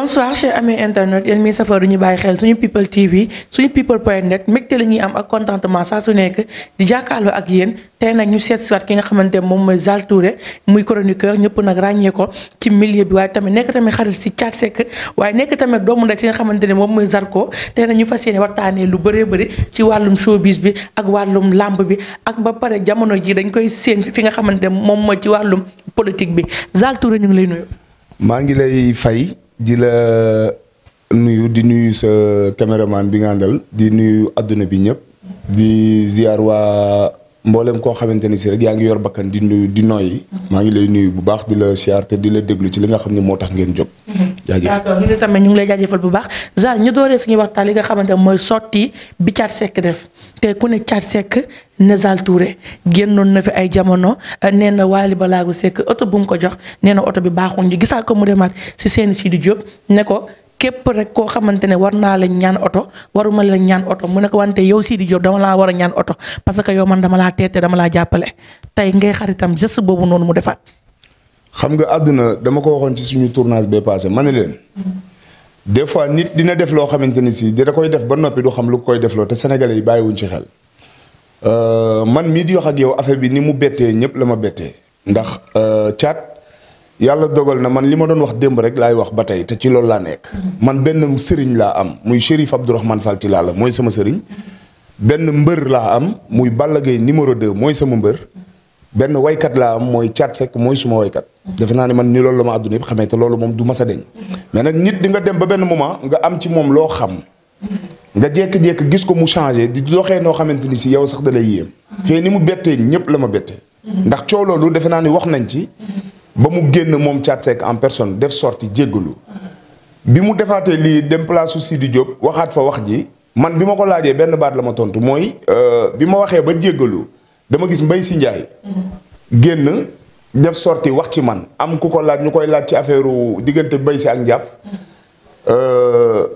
bonsoir chers amis internet yéen mi safar ñu bàyyi xel suñu people TV suñu people.net mbégte la ñuy am ak contentement saa su nekk di jàkkaarloo ak yéen tey nag ñu seet si waat ki nga xamante ne moom mooy Zale Touré muy chroniqueur ñëpp nag ràññee ko ci milieu bi waaye tamit nekk tamit xarit si Thiat Seck waaye nekk tamit doomu ndey si nga xamante ne moom mooy Zacko tey nag ñu fas yéene waxtaanee lu bëree bëri ci wàllum showbiz bi ak wàllum làmb bi ak ba pare jamono ji dañ koy séen fi nga xamante ne moom mooy ci wàllum politique bi Zale Touré ñu ngi lay nuyu. maa ngi lay fay. di la nuyu di nuyu sa caméraman bi nga àndal di nuyu adduna bi ñëpp di ziar waa mboolem koo xamante ni si rek yaa ngi yor bakkan di nuyu di noyyi. maa ngi lay nuyu bu baax di la ziar te di la déglu ci li nga xam ne moo tax ngeen jóg. jaajëf d'accord ñu ne tamit ñu ngi lay jaajëfal bu baax Zale ñu dooree suñuy waxtaan li nga xamante ne mooy sotti bi Thiat Seck def te ku ne Thiat Seck ne Zale Touré génnoon na fi ay jamono nee na Wally balaagu Seck oto bu mu ko jox nee na oto bi baaxul ñu gisaat ko mu demaat si seen Sidy Diop ne ko képp rek koo xamante ne war naa la ñaan oto waruma la ñaan oto mu ne ko wante yow Sidy Diop dama laa war a ñaan oto parce que yow man dama laa teete dama laa jàppale tey ngay xaritam geste boobu noonu mu defaat. xam nga àdduna dama ko waxoon ci suñu tournage bee passé ma ne leen des fois nit dina def loo xamante ni si da koy def ba noppi du xam lu koy defloo te sénégalais yi bàyyiwuñ ci xel. man mii di wax ak yow affaire bi ni mu bettee ñëpp la ma bettee ndax Thiat yàlla dogal na man li ma doon wax démb rek laay wax ba tey te ci loolu laa nekk. man benn sëriñ laa am muy Chérif Abdourahmane Fall Tilala la mooy sama sëriñ. benn mbër laa am muy Balla Gaye numéro 2 mooy sama mbër. benn waykat laa am mooy Thiat Seck mooy suma waykat. defe naa ne man ni loolu la ma àdduna yëpp xamee te loolu moom du mas a deñ mais nag nit di nga dem ba benn moment nga am ci moom loo xam. nga jékki-jékki gis ko mu changé di doxee noo xamante ni si yow sax da lay yéem. fee ni mu bettee ñëpp la ma bettee. ndax coow loolu defe naa ni wax nañ ci. ba mu génn moom Thiat Seck en personne def sorti jéggalu. bi mu defaatee lii dem place su Sidy Diop waxaat fa wax ji man bi ma ko laajee benn baat la ma tontu mooy bi ma waxee ba jéggalu dama gis Mbaye si Ndiaye. génn def sorti wax ci man am ku ko laaj ñu koy laaj ci affaire diggante Mbaye si ak njàpp.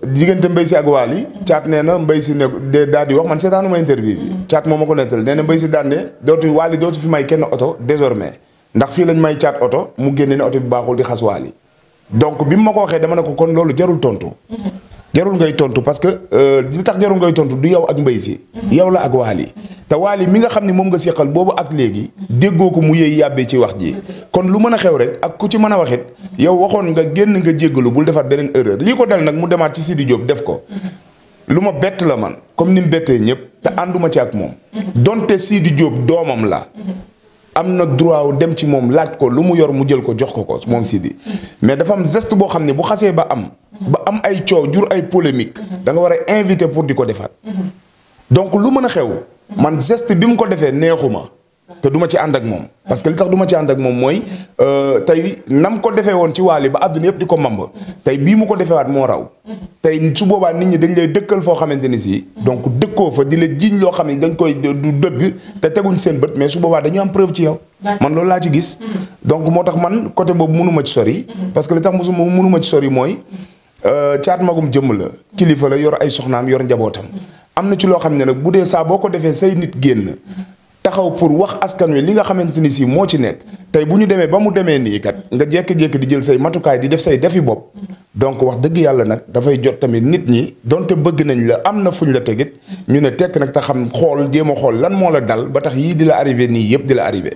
diggante Mbaye si ak Wally Thiat nee na Mbaye si ne daal di wax man seetaanuma interview bi Thiat moo ma ko nettal nee na Mbaye si daan ne dootu Wally dootu fi may kenn oto désormais ndax fii lañ may Thiat oto mu génne ne oto bi baaxul di xas Wally donc bi mu ma ko waxee dama ne ko kon loolu jarul tontu. jarul ngay tontu parce que li tax jarul ngay tontu du yow ak Mbaye si yow la ak Wally te Wally mi nga xam ne moom nga seqal boobu ak léegi déggoo ko mu yëy yàbbee ci wax ji kon lu mën a xew rek ak ku ci mën a waxit yow waxoon nga génn nga jéggalu bul defaat beneen erreur lii ko dal nag mu demaat ci Sidy Diop def ko lu ma bett la man comme ni mu bettee ñëpp te ànduma ci ak moom donte Sidy Diop doomam la am na droit dem ci moom laaj ko lu mu yor mu jël ko jox ko moom Sidy mais dafa am geste boo xam ne bu xasee ba am ay coow jur ay polémique da nga war a invité pour di ko defaat donc lu mën a xew man geste bi mu ko defee neexuma te duma ci ànd ak moom parce que li tax duma ci ànd ak moom mooy tey nam ko defee woon ci Wally ba àdduna yëpp di ko mamb tey bii mu ko defewaat moo raw tey su boobaa nit ñi dañ lay dëkkal foo xamante ni si donc dëkkoo fa di la jiiñ loo xam ne dañ koy du dëgg te teguñ seen bët mais su boobaa dañu am preuve ci yow man loolu laa ci gis donc moo tax man côté boobu mënuma ci sori parce que li tax mënuma ci sori mooy Thiat magum jëmm la kilifa la yor ay soxnaam yor njabootam am na ci loo xam ne nag bu dee saa boo ko defee say nit génn taxaw pour wax askan wi li nga xamante ni si moo ci nekk tey bu ñu demee ba mu demee nii kat nga jékki-jékki di jël say matukaay di def say defi bopp donc wax dëgg yàlla nag dafay jot tamit nit ñi donte bëgg nañ la am na fuñ la tegit ñu ne tekk nag te xam xool jéem a xool lan moo la dal ba tax yii di la arrivé nii yëpp di la arrivé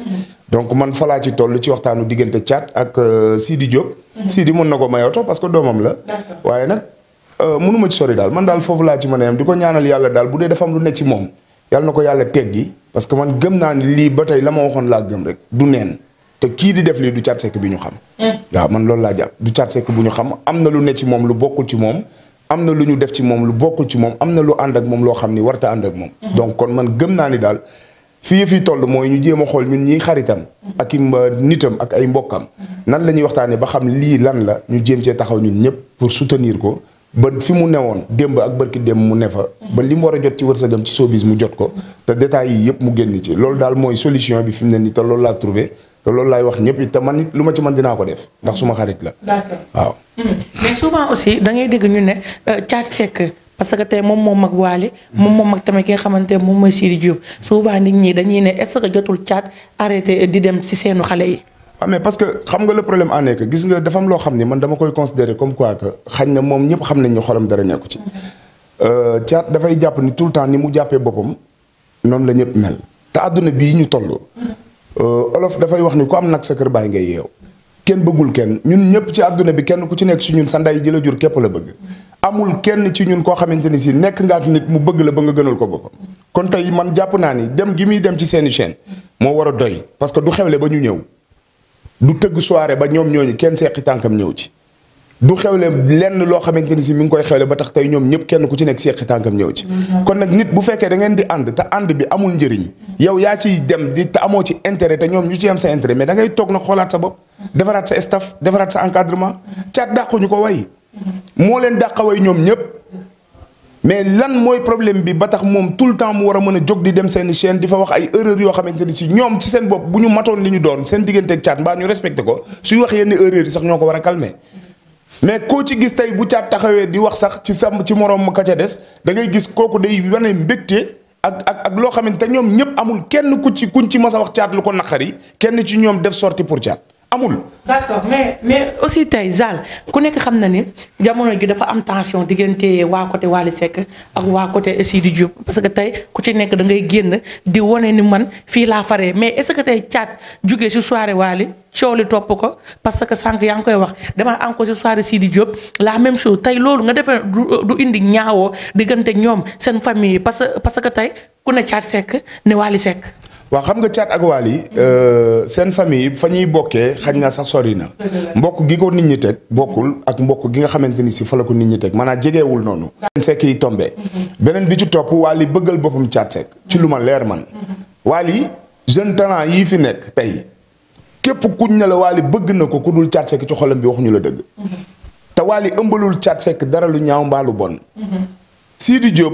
donc man falaa ci toll ci waxtaanu diggante Thiat ak Sidy Diop Sidy mën na ko may oto parce que doomam la waaye nag mënuma ci sori daal man daal foofu laa ci mën a yam di ko ñaanal yàlla daal bu dee dafa am lu ne ci moom yàlla na ko yàlla teggi parce que man gëm naa ni lii ba tey la ma waxoon laa gëm rek du neen te kii di def lii du Thiat Seck bi ñu xam waaw man loolu laa jàpp du Thiat Seck bu ñu xam am na lu ne ci moom lu bokkul ci moom am na lu ñu def ci moom lu bokkul ci moom am na lu ànd ak moom loo xam ni warta ànd ak moom donc kon man gëm naa ni daal fii fi toll mooy ñu jéem a xool ñun ñiy xaritam ak i nitam ak ay mbokkam nan la ñuy waxtaanee ba xam lii lan la ñu jéem cee taxaw ñun ñëpp pour soutenir ko ba fi mu newoon démb ak barki démb mu ne fa ba li mu war a jot ci wërsëgam ci showbiz mu jot ko te détails yi yëpp mu génn ci loolu daal mooy solution bi fi mu ne nii te loolu laa trouvé te loolu laay wax ñëpp te man nit lu ma ci mën dinaa ko def ndax suma xarit la. d'accord waaw. mais souvent aussi da ngay dégg ñu ne Thiat Seck parce que tey moom mag Wally moom mag tamit ki nga xamante ne moom mooy Sidy Diop souvent nit ñi dañuy ne est-ce que jotul Thiat arrêté di dem ci seenu xale yi. ah mais parce que xam nga le problème en est que gis nga dafa am loo xam ni man dama koy considérer comme quoi que xañ na moom ñëpp xam nañ ñu xolam dara nekku ci. Thiat dafay jàpp ni tout le temps ni mu jàppee boppam noonu la ñëpp mel te àdduna bii ñu toll. olof dafay wax ni ku am nag sa kër bàyyi ngay yeew kenn bëggul kenn ñun ñëpp ci àdduna bi kenn ku ci nekk ci ñun sa ndey ji la jur képp la bëgg. amul kenn ci ñun koo xamante ni si nekk nga ak nit mu bëgg la ba nga gënal ko boppam. kon tey man jàpp naa ni dem gi muy dem ci seeni chaîne moo war a doy parce que du xewle ba ñu ñëw. du tëgg soirée ba ñoom ñooñu kenn seqi tànkam ñëw ci du xewle lenn loo xamante ni si mi ngi koy xewle ba tax tey ñoom ñëpp kenn ku ci nekk seqi tànkam ñëw ci. kon nag nit bu fekkee da ngeen di ànd te ànd bi amul njëriñ yow yaa ciy dem di te amoo ci intérêt te ñoom ñu ci am sa intérêt mais da ngay toog nag xoolaat sa bopp. defaraat sa staff defaraat sa encadrement. Thiat dàquñu ko way moo leen dàqa way ñoom ñëpp. mais lan mooy problème bi ba tax moom tout le temps mu war a mën a jóg di dem seen chaîne di fa wax ay erreurs yoo xamante ni si ñoom ci seen bopp bu ñu matoon li ñu doon seen digganteeg Thiat mbaa ñu respecté ko suy wax yenn erreurs yi sax ñoo ko war a calmer mais koo ci gis tey bu Thiat taxawee di wax sax ci moroom ka ca des da ngay gis kooku day wane mbégte ak loo xamante ñoom ñëpp amul kenn kuñ ci mas a wax Thiat lu ko naqari kenn ci ñoom def sortie pour Thiat amul. d'accord mais aussi tey Zale ku nekk xam na ni jamono ji dafa am tension diggante waa côté Wally Seck ak waa côté Sidy Diop parce que tey ku ci nekk da ngay génn di wane ni man fii laa faree mais est-ce que tey Thiat jugee ci soirée Wally coow li topp ko parce que sànq yaa ngi koy wax dama encore ci soirée Sidy Diop la même chose tey loolu nga defee du indi ñaawoo diggante ñoom seen famille yi parce que tey ku ne Thiat Seck ne Wally Seck. waaw xam nga Thiat ak Wally seen famille fa ñuy bokkee xañ na sax sori na mbokk gi ko nit ñi teg bokkul ak mbokk gi nga xamante ni si fa la ko nit ñi teg maanaam jegeewul noonu. Seck yi tombé beneen bi ci topp Wally bëggal boppam Thiat Seck ci lu ma leer man Wally jeune talent yii fi nekk tey képp kuñ ne la Wally bëgg na ko ku dul Thiat Seck ci xolam bi waxuñu la dëgg te Wally ëmbalul Thiat Seck dara lu ñaaw mbaalu bon. Sidy Diop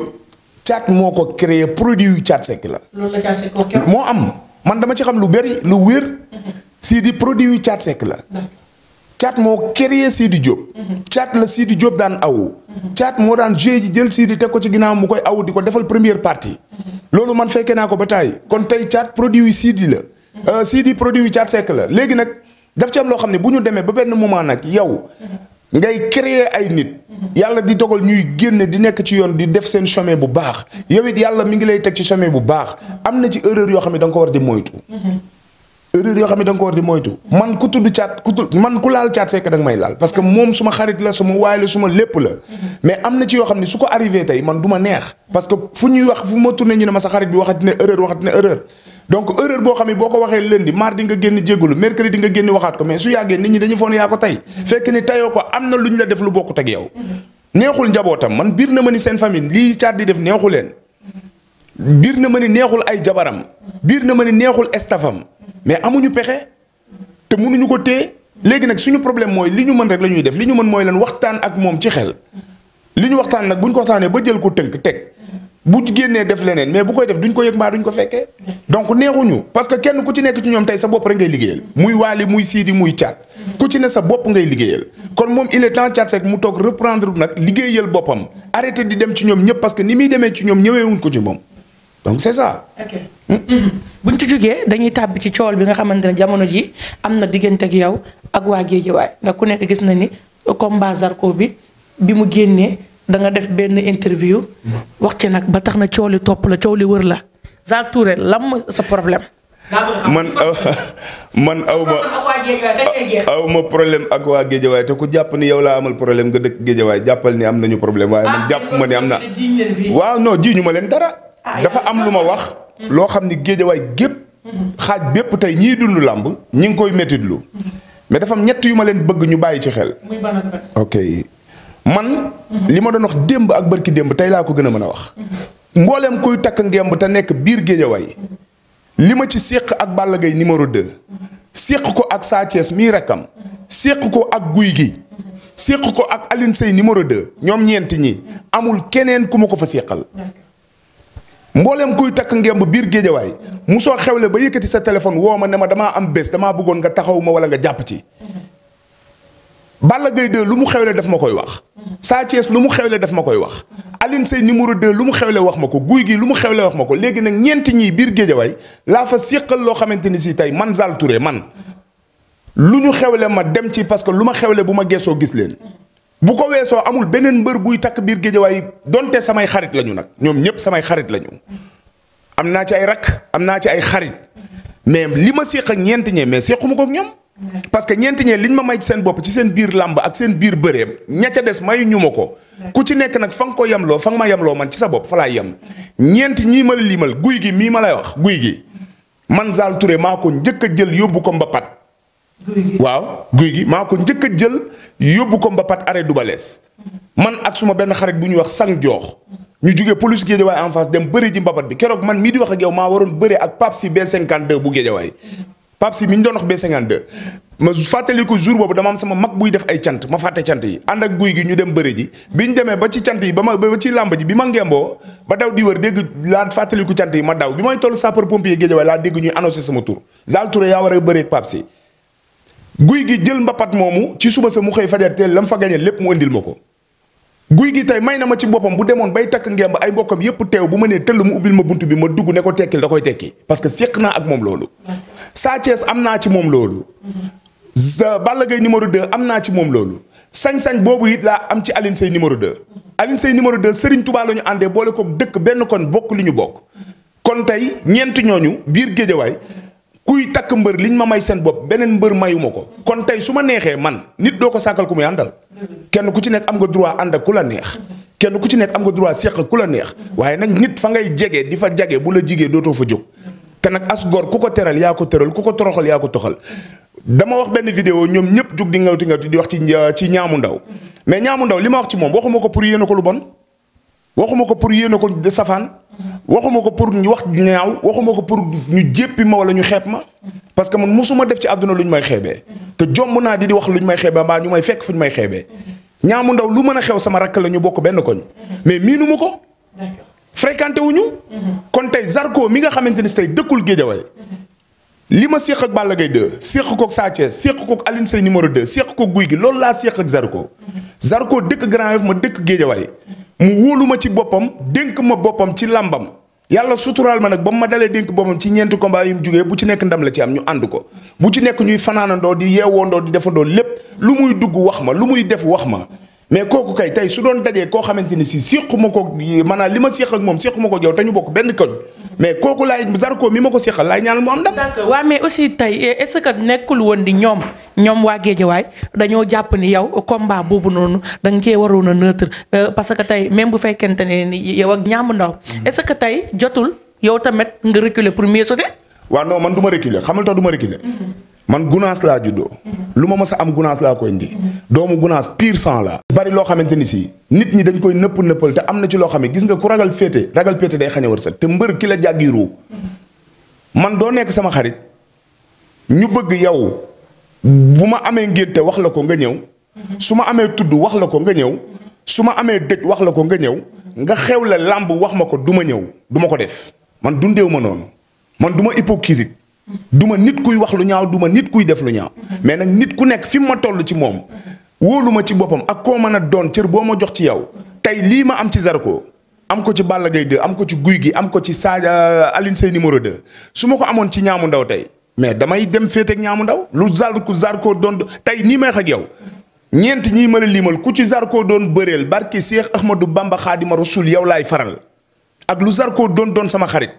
Thiat moo ko créé produit yu Thiat Seck la. loolu la Thiat Seck moo am man dama ci xam lu bari lu wér. Sidy produit yu Thiat Seck la. Thiat moo créé Sidy Diop. Thiat la Sidy Diop daan awu. Thiat moo daan joué ji jël Sidy teg ko ci ginnaaw mu koy awu di ko defal première partie. loolu man fekkee naa ko ba taay kon tey Thiat produit yu Sidy la. Sidy produit yu Thiat Seck la léegi nag daf ci am loo xam ne bu ñu demee ba benn moment nag yow ngay créer ay nit. yàlla di dogal ñuy génn di nekk ci yoon di def seen chemin bu baax yow it yàlla mi ngi lay teg ci chemin bu baax am na ci erreur yoo xam ne da nga ko war di moytu. erreur yoo xam ne da nga ko war di moytu. man ku tudd Thiat man ku laal Thiat Seck da nga may laal parce que moom suma xarit la suma waay la suma lépp la. mais am na ci yoo xam ne su ko arrivé tey man du ma neex. parce que fu ñuy wax fu ma tourné ñu ne ma sa xarit bi waxati ne erreur. donc erreur boo xam ne boo ko waxee lundi mardi nga génn jégalu mercredi nga génn waxaat ko mais su yàggee nit ñi dañuy foog ne yaa ko tey. fekk ni tayoo ko am na lu ñu la def lu bokkut ak yow. neexul njabootam man biir na ma ni seen famille lii Thiat di def neexu leen. biir na ma ni neexul ay jabaram. biir na ma ni neexul estafam. mais amuñu pexe te mënuñu ko téye léegi nag suñu problème mooy li ñu mën rek la ñuy def li ñu mën mooy lan waxtaan ak moom ci xel. li ñu waxtaan nag buñ ko waxtaanee ba jël ko tënk teg. bu génnee def leneen mais bu koy def duñ ko yëg mbaa duñ ko fekkee donc neexuñu parce que kenn ku ci nekk ci ñoom tey sa bopp rek ngay liggéeyal muy Wally muy Sidy muy Thiat ku ci ne sa bopp ngay liggéeyal kon moom il est temps Thiat Seck mu toog reprendre nag liggéeyal boppam arrêté di dem ci ñoom ñëpp parce que ni muy demee ci ñoom ñëweewuñ ko ci moom donc c'est ça. ok buñ ci jógee dañuy tàbbi ci cool bi nga xamante ne jamono ji am na diggante ak yow ak waa Géejawaay ndax ku nekk gis na ni combat Zarko bi mu génnee. da nga def benn interview wax ci nag ba tax na coow li topp la coow li wër la Zale Touré lan mooy sa problème. man aw ma problème ak waa Géejawaay te ku jàpp ni yow laa amal problème nga dëkk Géejawaay jàppal ni am nañu problème waaye man jàpp ma ni am na. waaw non ji ñu ma leen dara. dafa am lu ma wax. loo xam ni Géejawaay gépp xaaj bépp tey ñiy dund làmb ñi ngi koy méttitlu mais dafa am ñett yu ma leen bëgg ñu bàyyi ci xel. ok. man li ma doon wax démb ak barki démb tey laa ko gën a mën a wax mbooleem kuy takk ngemb te nekk biir Géejawaay li ma ci séq ak Balla Gaye numéro 2 séq ko ak Sa Thiès mii rekkam séq ko ak Guy gi séq ko ak Alioune Seye numéro 2 ñoom ñeenti ñi amul keneen ku ma ko fa séqal mbooleem kuy takk ngemb biir Géejawaay musoo xewle ba yëkkati sa téléphone woo ma ne ma damaa am bés damaa bëggoon nga taxaw ma wala nga jàpp ci Balla Gaye 2 lu mu xewle daf ma koy wax Sa Thiès lu mu xewle daf ma koy wax Alioune Seye numéro 2 lu mu xewle wax ma ko Guy gi lu mu xewle wax ma ko léegi nag ñeenti ñii biir Géejawaay laa fa séqal loo xamante ni si tey man Zale Touré man lu ñu xewle ma dem ci parce que lu ma xewle bu ma geesoo gis leen. bu ko weesoo amul beneen mbër buy takk biir géejawaay donte samay xarit lañu nag ñoom ñëpp samay xarit lañu. am naa ci ay rakk am naa ci ay xarit mais li ma séq ak ñeenti ñee mais séquma ko ak ñoom. parce que ñeenti ñee liñ ma may ci seen bopp ci seen biir làmb ak seen biir bëreem ña ca des mayu ñu ma ko. ku ci nekk nag fa nga ko yemloo fa nga ma yemloo man ci sa bopp fa laay yem. ñeenti ñii ma la limal guy gi mii ma lay wax guy gi man Zale Touré maa ko njëkk a jël yóbbu ko Mbapat. waaw guy gi maa ko njëkk a jël yóbbu ko Mbapat arrêt du balees man ak suma benn xarit bu ñuy wax sang joox ñu jugee police Guédiawaye en face dem bëri ji Mbapat bi keroog man mii di wax ak yow maa waroon bëri ak Pape Si B52 bu Guédiawaye Pape Si mi ñu doon wax B52 ma fàttali ko jour boobu dama am sama mag buy def ay cant ma fàtte cant yi ànd ak guy gi ñu dem bëri ji bi ñu demee ba ci cant yi ba ci làmb ji bi ma ngemboo ba daw di wër dégg laa fàttaliku cant yi ma daw bi may toll sapeur pompier Guédiawaye laa dégg ñuy annoncé sama tur Zale Touré yaa war a bëri ak Pape Si guy gi jël mbapat moomu ci suba sa mu xëy fajar teel la mu fa gañe lépp mu indil ma ko guy gi tey may na ma ci boppam bu demoon bay takk ngemb ay mbokkam yépp teew bu ma nee tëll mu ubbil ma bunt bi ma dugg ne ko tekkil da koy tekki parce que séq naa ak moom loolu. Sa Thiès am naa ci moom loolu. Balla Gaye numéro 2 am naa ci moom loolu. sañ-sañ boobu it laa am ci Alioune Seye numéro 2. Alioune Seye numéro 2 Serigne Touba la ñu àndee boole ko dëkk benn kon bokk li ñu bokk. kon tey ñeent ñooñu biir Géejawaay kuy takk mbër liñ ma may seen bopp beneen mbër mayuma ko kon tey su ma neexee man nit doo ko sàkkal ku muy àndal kenn ku ci nekk am nga droit ànd ak ku la neex kenn ku ci nekk am nga droit seq ku la neex waaye nag nit fa ngay jege di fa jage bu la jigee dootoo fa jóg te nag as gor ku ko teral yaa ko tëral ku ko toroxal yaa ko toxal dama wax benn vidéo ñoom ñëpp jug di ngawti di wax ci ñaamu ndaw mais ñaamu ndaw li ma wax ci moom waxuma ko pour yéene ko lu bon waxuma ko pour yéene ko de safaan waxuma ko pour ñu wax ñaaw waxuma ko pour ñu jéppi ma wala ñu xeeb ma parce que man musuma def ci àdduna lu ñu may xeebee te jomb naa di wax lu ñu may xeebee mbaa ñu may fekk fu ñu may xeebee ñaamu ndaw lu mën a xew sama rakk la ñu bokk benn koñ mais miinu ma ko fréquenté wuñu kon tey Zarko mi nga xamante ni tey dëkkul Géejawaay li ma séq ak Balla Gaye 2 séq kook Sa Thiès séq kook Alioune Seye numéro 2 séq kook Guy gi loolu laa séq ak Zarko dëkk Grand Yoff ma dëkk Géejawaay mu wóolu ma ci boppam dénk ma boppam ci làmbam yàlla suturaal ma nag ba mu ma dalee dénk boppam ci ñeenti combat yi mu jugee bu ci nekk ndam la ci am ñu ànd ko bu ci nekk ñuy fanaanandoo di yeewoondoo di defandoo lépp lu muy dugg wax ma lu muy def wax ma mais kooku kay tey su doon dajee koo xamante ni si séquma ko maanaam li ma séq ak moom séquma ko yow te ñu bokk benn koñ mais kooku laay Zarko mi ma ko séqal laay ñaanal mu am ndam. d'accord waaw mais aussi tey est-ce que nekkul woon di ñoom waa Géejawaay dañoo jàpp ni yow combat boobu noonu da nga cee waroon a neutre parce que tey même bu fekkente ne ni yow ak ñaamu ndaw est-ce que tey jotul yow tamit nga reculer pour mieux sauter. waaw non man du ma reculer xamal tax du ma reculer. man gunaas laa juddoo lu ma mës a am gunaas laa koy indi doomu gunaas pire sang la bari loo xamante ni si nit ñi dañ koy nëppal te am na ci loo xam ne gis nga ku ragal féete day xañ a wërsëg te mbër ki la jàggi ruu man doo nekk sama xarit ñu bëgg yow bu ma amee ngénte wax la ko nga ñëw su ma amee tudd wax la ko nga ñëw su ma amee dëj wax la ko nga ñëw nga xew la làmb wax ma ko du ma ñëw du ma ko def man dundeewu ma noonu man du ma hypocrite duma nit kuy wax lu ñaaw duma nit kuy def lu ñaaw mais nag nit ku nekk fi ma toll ci moom wóolu ma ci boppam ak koo mën a doon cër boo ma jox ci yow tey lii ma am ci Zarko am ko ci Balla Gaye 2 am ko ci Guy gi am ko ci Alioune Seye numéro 2 su ma ko amoon ci ñaamu ndaw tey mais damay dem féete ak ñaamu ndaw lu Zarko doon tey nii may wax ak yow ñeent ñii ma la limal ku ci Zarko doon bëreel barki Cheikh Ahmadou Bamba Xaadima Rasul yow laay faral ak lu Zarko doon sama xarit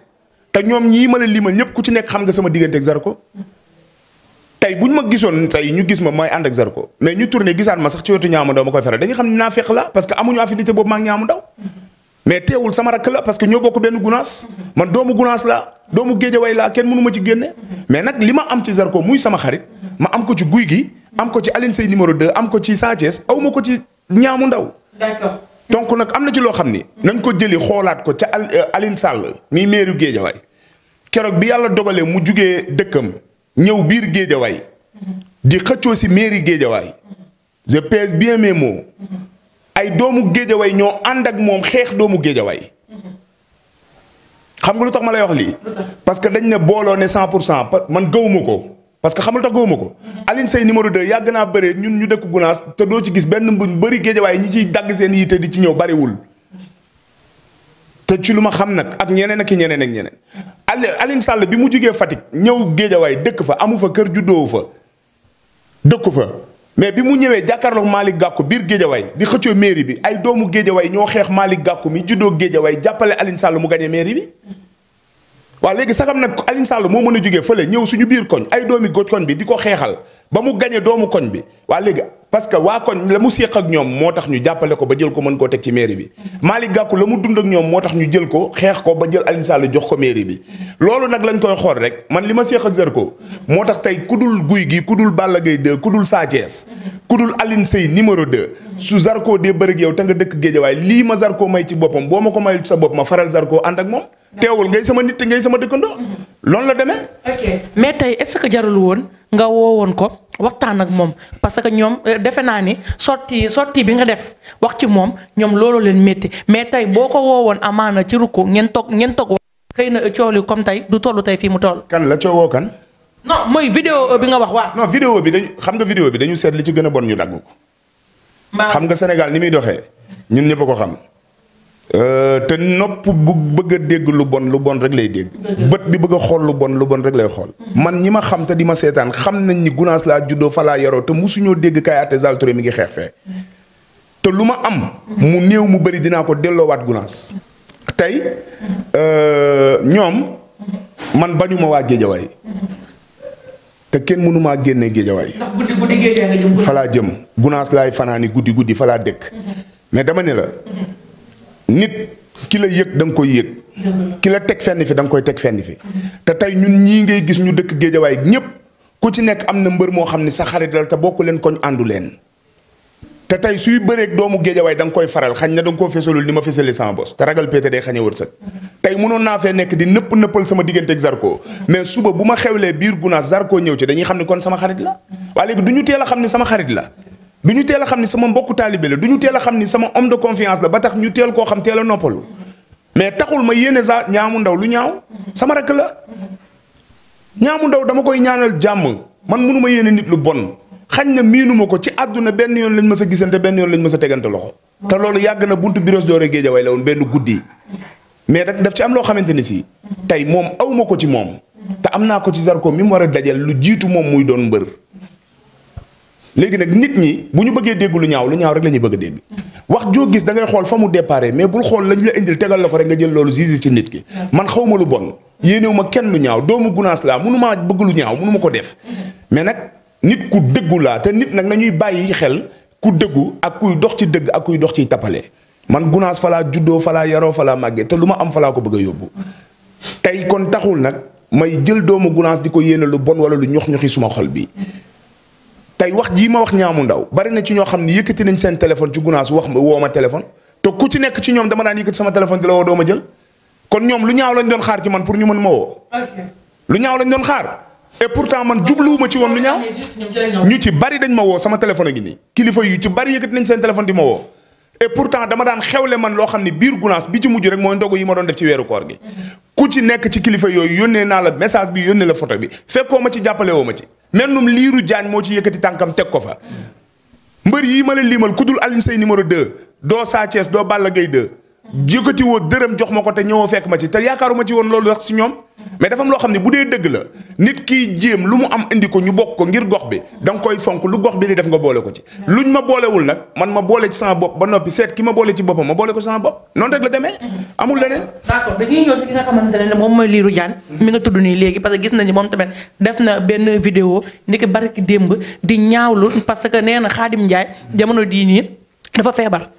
te ñoom ñii ma la limal ñëpp ku ci nekk xam nga sama diggante ak Zarko tey bu ñu ma gisoon tey ñu gis ma mooy ànd ak Zarko mais ñu tourné gisaat ma sax ci wetu ñaamu ndaw ma koy faral dañuy xam ne naa fekk la parce que amuñu affinité boobu maa ngi ñaamu ndaw mais teewul sama rakk la parce que ñoo bokk benn gunaas man doomu gunaas la doomu Géejawaay laa kenn mënu ma ci génne mais nag li ma am ci Zarko muy sama xarit ma am ko ci Guy gi am ko ci Alioune Seye numéro 2 am ko ci Sa Thiès aw ma ko ci ñaamu ndaw. D'accord. donc nag am na ci loo xam ni nañ ko jëli xoolaat ko ca Alioune Sall mi meeru Géejawaay keroog bi yàlla dogalee mu jugee dëkkam ñëw biir Géejawaay di xëccoo si mairie Géejawaay je pèse bien mes mots ay doomu Géejawaay ñoo ànd ak moom xeex doomu Géejawaay xam nga lu tax ma lay wax lii parce que dañ ne booloo ne 100% man gëwuma ko parce que xam nga lu tax gëwuma ko Alioune Seye numéro 2 yàgg naa bëree ñun ñu dëkk Gunaas te doo ci gis benn mbuñ bëri Géejawaay ñi ciy dagg seen yitte di ci ñëw bariwul te ci lu ma xam nag ak ñeneen ak ñeneen ak ñeneen Alioune Sall bi mu jugee Fatick ñëw Géejawaay dëkk fa amu fa kër juddoo fa dëkku fa mais bi mu ñëwee jàkkaarloog Malick Gakou biir Guédiawaye di xëccoo mairie bi ay doomu Guédiawaye ñoo xeex Malick Gakou mi juddoo Guédiawaye jàppale Alioune Sall mu gagné mairie bi. waaw léegi sagam nag Alioune Sall moo mën a jógee fële ñëw suñu biir koñ ay doomi koñ bi di ko xeexal ba mu gagné doomu koñ bi waa léegi parce que waa koñ la mu séq ak ñoom moo tax ñu jàppale ko ba jël ko mën koo teg ci mairie bi. Malick Gakou la mu dund ak ñoom moo tax ñu jël ko xeex ko ba jël Alioune Sall jox ko mairie bi loolu nag lañ koy xool rek man li ma séq ak Zarko moo tax tey ku dul Guy gi ku dul Balla Gaye 2 ku dul Sa Thiès ku dul Alioune Seye numéro 2 su Zarko dee bëri ak yow te nga dëkk Guédiawaye lii ma Zarko may ci boppam boo ma ko mayul sa bopp ma faral Zarko ànd ak moom. teewul ngay sama nit ngay sama dëkkandoo. loolu la demee. ok mais tey est-ce que jarul woon nga woowoon ko waxtaan ak moom parce que ñoom defe naa ni sorti bi nga def wax ci moom ñoom loolu leen métti mais tey boo ko woowoon amaana ci rukku ngeen toog xëy na coow li comme tey du toll tey fii mu toll. kan la coowoo kan. non mooy vidéo bi nga wax waaw. non vidéo bi dañu seet li ci gën a bon ñu dagg ko. xam nga Sénégal ni muy doxee ñun ñëpp a ko xam. te nopp bu bëgg a dégg lu bon rek lay dégg. bët bi bëgg a xool lu bon rek lay xool. man ñi ma xam te di ma seetaan xam nañ ni Gunaas laa juddoo fa laa yaroo te musuñoo dégg kaay àtte Zale Touré mi ngi xeex fee. te lu ma am. mu néew mu bëri dinaa ko delloowaat Gunaas. tey ñoom man bañuma waa Géejawaay. te kenn mënu maa génne Géejawaay. ndax guddi Géejawaay nga jëm. fa laa jëm Gunaas laay fanaani guddi fa laa dëkk. mais dama ne la. nit ki la yëg da nga koy yëg. ki la teg fenn fi da nga koy teg fenn fi. te tey ñun ñii ngay gis ñu dëkk Géejawaay ñëpp ku ci nekk am na mbër moo xam ne sa xarit la te bokk leen koñ àndu leen. te tey suy bëreeg doomu Géejawaay da nga koy faral xañ na da nga koo fesalul ni ma fesalee sama bos te ragal pété day xañe wërsëg. tey mënoon naa fee nekk di nëppal sama diggante ak Zarko mais suba bu ma xewlee biir Gunaas Zarko ñëw ci dañuy xam ne kon sama xarit la. waaye léegi du ñu teel a xam ne sama xarit la. du ñu teel a xam ni sama mbokku taalibe la du ñu teel a xam ni sama homme de confiance la ba tax ñu teel koo xam teel a noppalu mais taxul ma yéene ñaamu ndaw lu ñaaw sama rakk la ñaamu ndaw dama koy ñaanal jàmm man mënu ma yéene nit lu bon xañ na miinuma ko ci àdduna benn yoon lañ ma sa gisante benn yoon lañ ma sa tegante loxo te loolu yàgg na buntu Biros Doore Géejawaay la woon benn guddi mais nag daf ci am loo xamante ni si tey moom awma ko ci moom te am naa ko ci Zarko mi mu war a dajal lu jiitu moom muy doon mbër. léegi nag nit ñi bu ñu bëggee dégg lu ñaaw rek la ñuy bëgg a dégg wax joo gis da ngay xool fa mu déparé mais bul xool lañ la indil tegal la ko rek nga jël loolu zizi ci nit ki man xawma lu bon yéenewu ma kenn lu ñaaw doomu Gunaas laa mënumaa bëgg lu ñaaw mënuma ko def mais nag nit ku dëggu laa te nit nag nañuy bàyyi xel ku dëggu ak kuy dox ci dëgg ak kuy dox ciy tappale man Gunaas fa laa juddoo fa laa yaroo fa laa màggee te lu ma am fa laa ko bëgg a yóbbu tey kon taxul nag may jël doomu Gunaas di ko yéene lu bon wala lu ñox-ñoxi suma xol bi tey wax jii ma wax ñaamu ndaw bari na ci ñoo xam ne yëkkati nañ seen téléphone ci Gunaas wax ma woo ma téléphone te ku ci nekk ci ñoom dama daan yëkkati sama téléphone di la woo doo ma jël kon ñoom lu ñaaw lañ doon xaar ci man pour ñu mën ma woo. lu ñaaw lañ doon xaar et pourtant man jubluwuma ci woon lu ñaaw ñu ci bari dañ ma woo sama téléphone a ngi nii kilifa yu ci bari yëkkati nañ seen téléphone di ma woo et pourtant dama daan xewle man loo xam ne biir Gunaas bi ci mujj rek mooy ndogu yi ma doon def ci weeru koor gi ku ci nekk ci kilifa yooyu yónnee naa la message bi yónnee la photo bi fekkoo ma ci jàppale woo ma ci mennum liiru jaañ moo ci yëkkati tànkam teg ko fa mbër yii ma leen limal ku dul Alioune Seye numéro 2 doo Sa Thiès doo Balla Gaye 2 yëkkati woo dërëm jox ma ko te ñëwoo fekk ma ci te yaakaaruma ci woon loolu wax si ñoom mais dafa am loo xam ne bu dee dëgg la nit kiy jéem lu mu am indi ko ñu bokk ko ngir gox bi da nga koy fonk lu gox bi di def nga boole ko ci luñ ma boolewul nag man ma boole ci sama bopp ba noppi seet ki ma boole ci boppam ma boole ko sama bopp noonu rek la demee amul leneen. d'accord dañuy ñëw si ki nga xamante ne moom mooy Lirou Diane mi nga tudd nii léegi parce que gis nañu moom tamit def na benn vidéo ni ki barki démb di ñaawlu parce que nee na Khadim Ndiaye jamono dii nii dafa feebar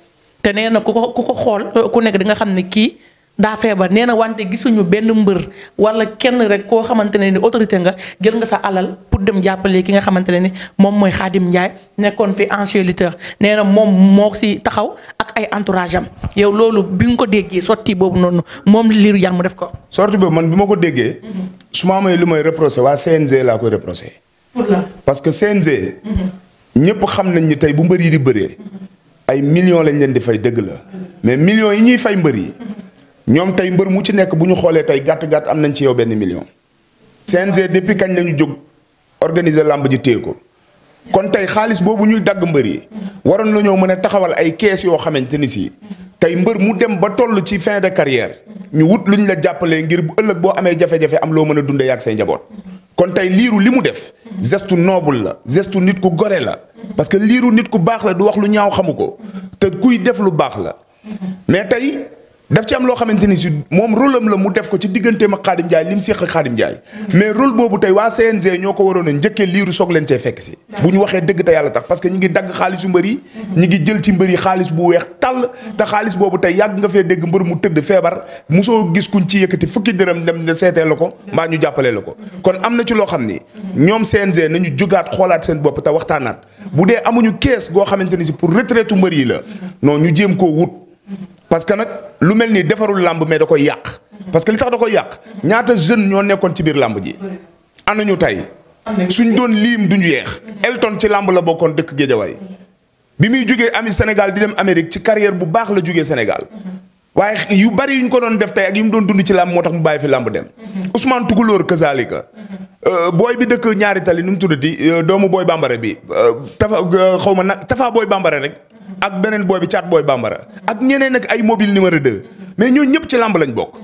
te nee na ku ko xool ku nekk di nga xam ne kii daa feebar nee na wante gisuñu benn mbër wala kenn rek koo xamante ne ni autorité nga jël nga sa alal pour dem jàppale ki nga xamante ne ni moom mooy Khadim Ndiaye nekkoon fi ancien lutteur nee na moom moo si taxaw ak ay entourage am yow loolu bi nga ko déggee sortie boobu noonu moom Lirou Diane mu def ko. sortie boobu man bi ma ko déggee. su ma amee lu may reproché waa CNG laa koy reproché. pour la parce que CNG. ñëpp xam nañ ni tey bu mbër yi di bëree. ay millions lañ leen di fay dëgg la mais millions yi ñuy fay mbër yi. ñoom tey mbër mu ci nekk bu ñu xoolee tey gàtt am nañ ci yow benn million. CNG depuis kañ la ñu jóg organiser làmb ji téye ko kon tey xaalis boobu ñuy dagg mbër yi waroon la ñoo mën a taxawal ay kees yoo xamante ni si tey mbër mu dem ba toll ci fin de carrière ñu wut luñ la jàppalee ngir bu ëllëg boo amee jafe-jafe am loo mën a dundee ak say njaboot kon tey liiru li mu def gestu noble la gestu nit ku gore la parce que liiru nit ku baax la du wax lu ñaaw xamu ko te kuy def lu baax la mais tey daf ci am loo xamante ni si moom rôle am la mu def ko ci digganteem ak Khadim Ndiaye li mu séq ak Khadim Ndiaye mais rôle boobu tey waa CNG ñoo ko waroon a njëkkee liiru soog leen cee fekk si bu ñu waxee dëgg te yàlla tax parce que ñi ngi dagg xaalisu mbër yi ñi ngi jël ci mbër yi xaalis bu weex tàll te xaalis boobu tey yàgg nga fee dégg mbër mu tëdd feebar mosoo gis kuñ ci yëkkati fukki dërëm dem seetee la ko mbaa ñu jàppalee la ko kon am na ci loo xam ni ñoom CNG nañu jógaat xoolaat seen bopp te waxtaanaat bu dee amuñu kees goo xamante ni si pour retraite mbër yi la non ñu jéem koo wut parce que nag lu mel ni defarul làmb mais da koy yàq parce que li tax da koy yàq ñaata jeune ñoo nekkoon ci biir làmb ji ana ñu tey suñ doon liim duñu yeex Elton ci làmb la bokkoon dëkk Géejawaay bi muy jógee ami Sénégal di dem Amérique ci carrière bu baax la jógee Sénégal waaye yu bari yuñ ko doon def tey ak yu mu doon dund ci làmb moo tax mu bàyyi fi làmb dem Ousmane Toucouleur kazalika booy bi dëkk ñaari tali nu mu tuddati doomu booy bambara bi xaw ma nag Tafa booy bambara rek ak beneen booy bi Thiat booy bambara ak ñeneen ak ay mobile numéro 2 mais ñoo ñëpp ci làmb lañ bokk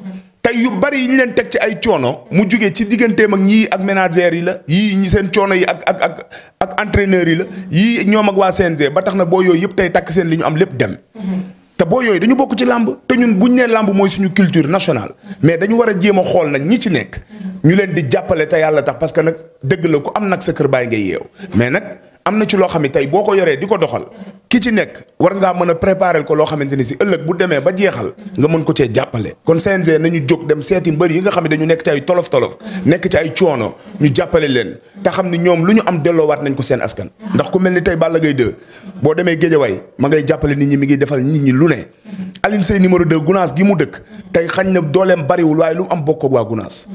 tey yu bari yi ñu leen teg ci ay coono mu jugee ci digganteem ak ñii ak ménagères yi la yii ñi seen coono yi ak entraîneurs yi la yii ñoom ak waa CNG ba tax na boo yooyu yëpp tey takk seen li ñu am lépp dem te boo yooyu dañu bokk ci làmb te ñun buñ nee làmb mooy suñu culture nationale mais dañu war a jéem a xool nag ñi ci nekk ñu leen di jàppale te yàlla tax parce que nag dëgg la ku am nag sa kër baay ngay yeew mais nag am na ci loo xam ne tey boo ko yoree di ko doxal ki ci nekk war ngaa mën a préparer ko loo xamante ni si ëllëg bu demee ba jeexal nga mën ko cee jàppale kon CNG nañu jóg dem seeti mbër yi nga xam ne dañu nekk ci ay tolof-tolof nekk ci ay coono ñu jàppale leen te xam ni ñoom lu ñu am delloowaat nañ ko seen askan ndax ku mel ni tey Balla Gaye 2 boo demee Géejawaay ma ngay jàppale nit ñi mi ngi defal nit ñi lu ne Alioune Seye numéro 2 Gunaas gi mu dëkk tey xañ na dooleem bariwul waaye lu mu am bokk ak waa Gunaas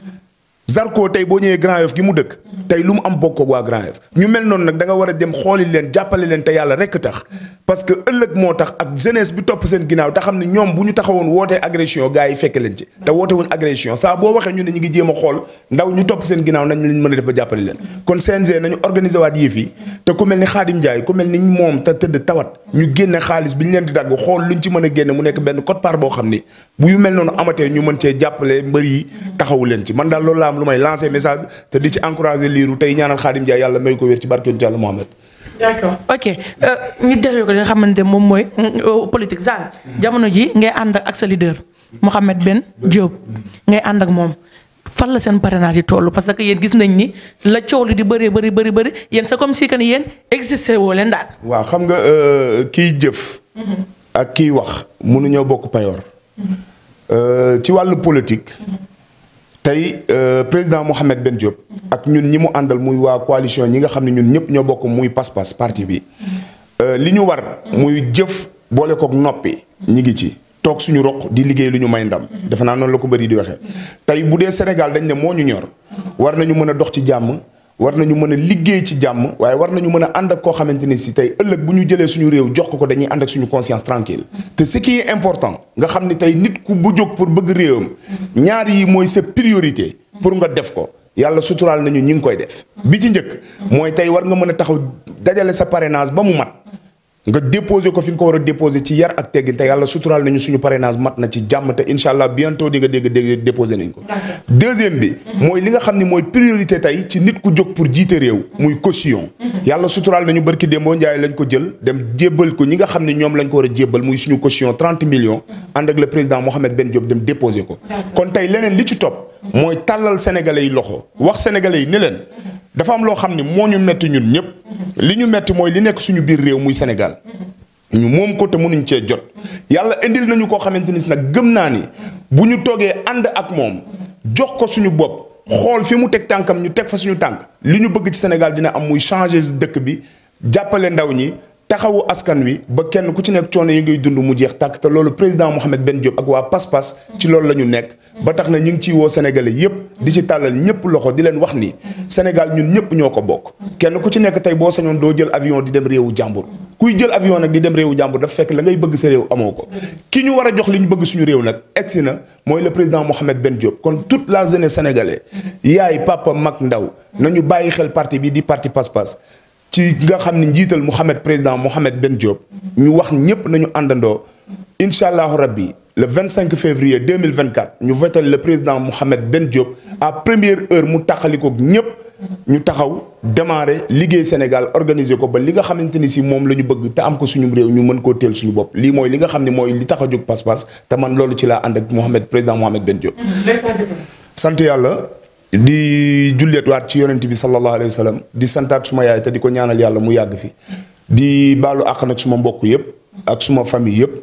Zarko tey boo ñëwee Grand Yoff gi mu dëkk tey lu mu am bokk ak waa Grand Yoff ñu mel noonu nag da nga war a dem xooli leen jàppale leen te yàlla rekk tax parce que ëllëg moo tax ak jeunesse bi topp seen ginnaaw te xam ne ñoom bu ñu taxawoon wootee agression gars yi fekk leen ci te woote wuñ agression saa boo waxee ñu ne ñu ngi jéem a xool ndaw ñu topp seen ginnaaw nañ leen mën a def ba jàppale leen kon CNG nañu organiser waat yëf yi te ku mel ni Khadim Ndiaye ku mel ni moom te tëdd tawat ñu génne xaalis bi ñu leen di dagg xool luñ ci mën a génne mu nekk benn quote-part boo xam ni bu yu mel noonu amatee ñu mën cee jàppale mbër yi taxawu leen ci man daal loolu laa am lu may lancer message te di ci encourager liiru tey ñaanal Khadim Ndiaye yàlla may ko wér ci barke Yàlla Muhammad. d'accord ok ñu defee ko li nga xamante moom mooy politique Zale jamono ji ngay ànd ak sa leader Mouhamed Ben Diop ngay ànd ak moom fan la seen parrainage yi toll parce que yéen gis nañ ni la coow li di bëree bëri yéen c'est comme si que ni yéen existé woo leen daal. waaw xam nga kiy jëf. ak kiy wax mënuñoo bokk payoor. ci wàllu politique. tey président Mouhamed Ben Diop ak ñun ñi mu àndal muy waa coalition ñi nga xam ne ñun ñëpp ñoo bokk muy pas-pas parti bi li ñu war muy jëf boole kook noppi ñi ngi ci toog suñu roq di liggéey lu ñu may ndam defe naa noonu la ko bëri di waxee tey bu dee Sénégal dañ ne moo ñu ñor war nañu mën a dox ci jàmm war nañu mën a liggéey ci jàmm waaye war nañu mën a ànd ak koo xamante ni si tey ëllëg bu ñu jëlee suñu réew jox ko dañuy ànd ak suñu conscience tranquille te ce qui est important nga xam ni tey nit ku bu jóg pour bëgg réewam ñaar yi mooy sa priorité pour nga def ko yàlla suturaal nañu ñi ngi koy def bi ci njëkk mooy tey war nga mën a taxaw dajale sa parrainage ba mu mat nga déposé ko fi nga ko war a déposé ci yar ak teggin te yàlla suturaal nañu suñu parrainage mat na ci jàmm te incha allah bientôt di nga dégg déposé nañ ko. deuxième bi mooy li nga xam ne mooy priorité tey ci nit ku jóg pour jiite réew muy caution. yàlla suturaal nañu barki Demba Ndiaye lañ ko jël dem jébbal ko ñi nga xam ne ñoom lañ ko war a jébbal muy suñu caution 30 millions ànd ak le président Mouhamed Ben Diop dem déposé ko. kon tey leneen li ci topp mooy tàllal sénégalais yi loxo wax sénégalais yi ne leen. dafa am loo xam ne moo ñu metti ñun ñëpp li ñu metti mooy li nekk suñu biir réew muy Sénégal ñu moom ko te mënuñ cee jot yàlla indil nañu koo xamante ni nag gëm naa ni bu ñu toogee ànd ak moom jox ko suñu bopp xool fi mu teg tànkam ñu teg fa suñu tànk li ñu bëgg ci Sénégal dina am muy changer dëkk bi jàppale ndaw ñi taxawu askan wi ba kenn ku ci nekk coono yi ngay dund mu jeex tàkk te loolu président Mouhamed Ben Diop ak waa pas-pas ci loolu la ñu nekk ba tax na ñu ngi ciy woo sénégalais yëpp di ci tàllal ñëpp loxo di leen wax ni Sénégal ñun ñëpp ñoo ko bokk kenn ku ci nekk tey boo sañoon doo jël avion di dem réewu jàmbur kuy jël avion nag di dem réewu jàmbur dafa fekk la ngay bëgg sa réew amoo ko ki ñu war a jox li ñu bëgg suñu réew nag egsi na mooy le président Mouhamed Ben Diop kon toute la jeunesse sénégalaise yaay papa mag ndaw nañu bàyyi xel parti bi di parti pas-pas ci nga xam ne njiital président Mouhamed Ben Diop ñu wax ñëpp nañu àndandoo incha allahu rabbi le 25 février 2024 ñu voté le président Mouhamed Ben Diop à première heure mu taxalikoog ñëpp ñu taxaw démarrer liggéey Sénégal organiser ko ba li nga xamante ni si moom la ñu bëgg te am ko suñu réew ñu mën koo teel suñu bopp lii mooy li nga xam ne mooy li tax a jóg pas-pas te man loolu ci laa ànd ak président Mohamed Ben Diop. sant yàlla di julleet waat ci yonent bi sallallahu alayhi wa sallam di santaat suma yaay te di ko ñaanal yàlla mu yàgg fi di baalu àq nag suma mbokk yëpp ak suma famille yëpp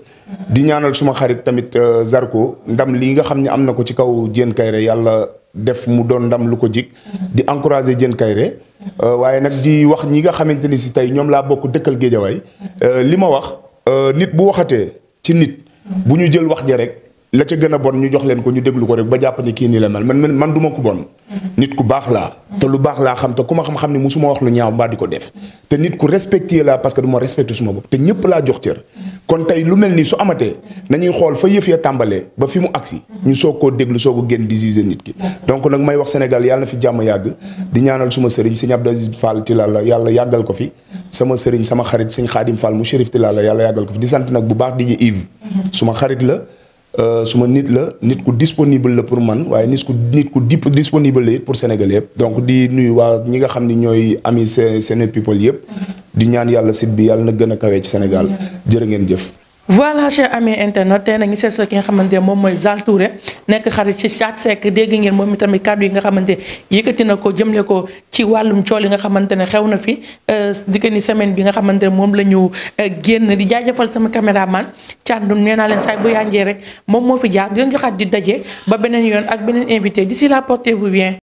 di ñaanal suma xarit tamit Zarko ndam lii nga xam ne am na ko ci kaw Diène Kaïré yàlla def mu doon ndam lu ko jig di encourager Diène Kaïré waaye nag di wax ñi nga xamante ni si tey ñoom laa bokk dëkkal Géejawaay li ma wax nit bu waxatee ci nit bu ñu jël wax ja rek la ca gën a bon ñu jox leen ko ñu déglu ko rek ba jàpp ni kii nii la mel man du ma ko bon nit ku baax laa te lu baax laa xam te ku ma xam-xam ne musuma wax lu ñaaw mbaa di ko def te nit ku respecté laa parce que du ma respecté suma bopp te ñëpp laa jox cër kon tey lu mel nii su amatee nañuy xool fa yëf ya tàmbalee ba fi mu agsi ñu soog koo déglu soog a génn di gisé nit ki donc nag may wax Sénégal yàlla na fi jàmm yàgg di ñaanal suma sëriñ sëñ Abdou Aziz Fall Tilala yàlla yàggal ko fi sama sëriñ sama xarit sëñ Xaadim Fall mu Chérif Tilala yàlla yàggal ko fi di sant nag bu baax di Yves suma xarit la suma nit la nit ku disponible la pour man waaye nit ku disponible la pour Sénégal yëpp donc di nuyu waa ñi nga xam ni ñooy ami Séné people yëpp di ñaan yàlla site bi yàlla na gën a kawee ci Sénégal jërë ngeen jëf. voilà cher ami internet tey nag ñu seet ki nga xamante ne moom mooy Zale Touré nekk xarit ci Thiat Seck dégg ngeen moom itamit kàddu yi nga xamante yëkkati na ko jëmle ko ci wàllum cool yi nga xamante ne xew na fi di ko ni semaine bi nga xamante ne moom la ñu génn di jaajëfal sama caméraman Thiandoum nee naa leen saay bu yanjee rek moom moo fi jaar di leen joxaat di daje ba beneen yoon ak beneen invité d'ici là portez-vous bien.